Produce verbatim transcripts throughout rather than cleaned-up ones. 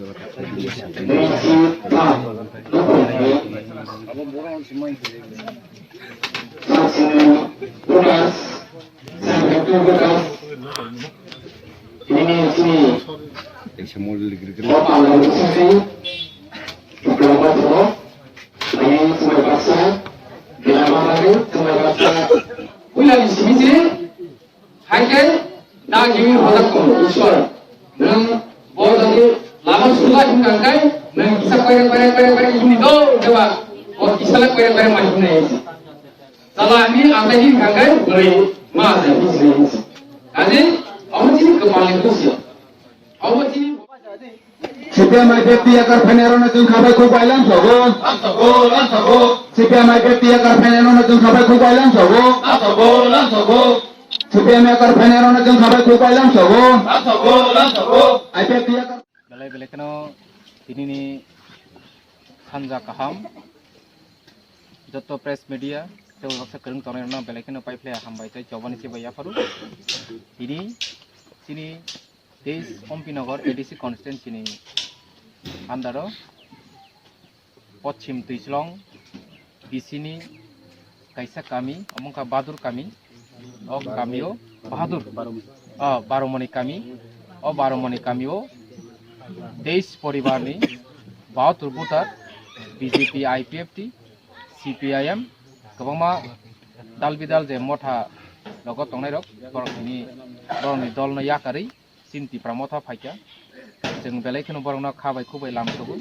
Sasini Lukas, Sasini Lukas, ini sini Bapak Lalu Sisi, Bapak Lalu Sisi, ini sini Baksa, Bila Mahari, sini Baksa, Bila di sini sini. Hai khe da gimi hojak tongo Ishwar. Nwng bo jodi lama sula himkha khe nwng kisa koire koire koire koire himni do jeba o kisa le koire koire ma himnai. Chala ani atai himkha khe bwrwi ma atai himnai. Kaje omo chini kwpalni khusio. Omo chini C P M I P F T yakar phainairokno chwng khabai khuk bai lamsogo. Lamsogo, lamsogo. C P M I P F T yakar phainairokno chwng khabai khuk bai lamsogo. Lamsogo, lamsogo. C P M yakar phainairokno chwng khabai khuk bai lamsogo. Lamsogo, lamsogo. I P F T yakar Belai belai kheno tinini sanja kaham joto press media tei baksa kwrwng tongnairokno belai kheno paiphlai hambai tei chobani se bai yapharu. Tini chini teis Ompi Nagar A D C constituency ni under o Pochim Twislong B C ni kaisa kami, omo wngkha Bahadur kami. O kami o Bahadur, ah, Baromoni kami. O Baromoni kami o teis poribar ni bahatur voter, B J P, I P F T, C P I M, kwbangma dal bidal je motha logo tongnai rok, borok ni, borok ni dol no yakarwi chini Tipra motha phaikha. Chwng belai kheno borokno kha bai khuk bai lamsogo.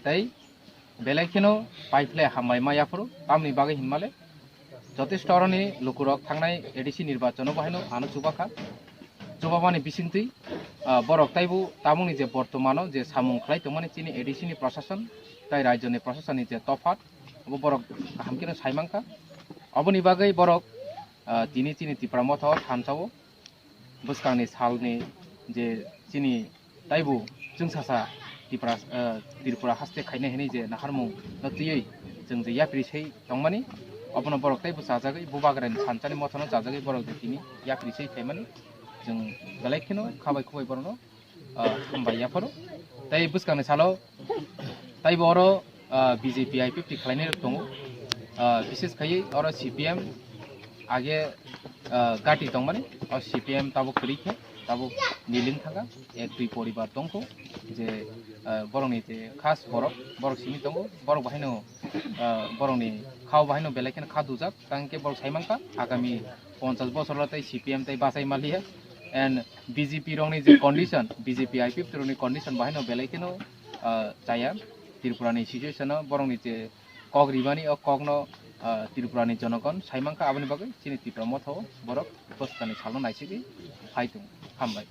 Tei belai kheno paiphlai hambai ma yaphuru, tamni bagwi hinmale jotesto oroni lukurok thangnai A D C nirbachono bo haino ano chubakha. Chubamani bisingtwi, ah, borok taibo tabukni je bortomano je samung khlai tongmani chini A D C ni prosason tei rajyoni prosasonni je tophat, obo borok kaham kheno saimankha. Oboni bagwi borok, ah, tini chini Tipra motha o thansa o bwskangni salni je chini taibo chwngsasa Tipra, eh, Tripura haste khainai hinwi je naharmung no twiwi chwng je yapri sai tongmani, obono borok taibo chajagwi Bubagrani sanchani mothano chajagwi borok je tini yapri sai khaimani chwng belai kheno kha bai khuk bai borokno, eh, hambai yapharo. Tei bwskangni salo taibo oro, ah, B J P I P F T khlainai rok tongo. Ah, bises khaiwi oro C P M age, ah, gati tongmani, o C P M tabuk kwrwi khe, tabuk niling thangkha, ek dui poribar tongkho, je, ah, borokni je khas borok, borok simi tongo, borok bahaino, ah, borokni khao bahaino belai kheno kha dujak, tang khe borok saimankha, agami ponchash bochor o tei C P M tei bachai manliya, and B J P rokni je condition, B J P I P F T rokni condition bahaino belai kheno, ah, chaya. Tripura ni situation o borokni je kok ribani o kokno, ah, Tripura ni jonogon saimankha, aboni bagwi chini Tipra motha o borok bwskangni salno naisigwi phai tongo. Hambai.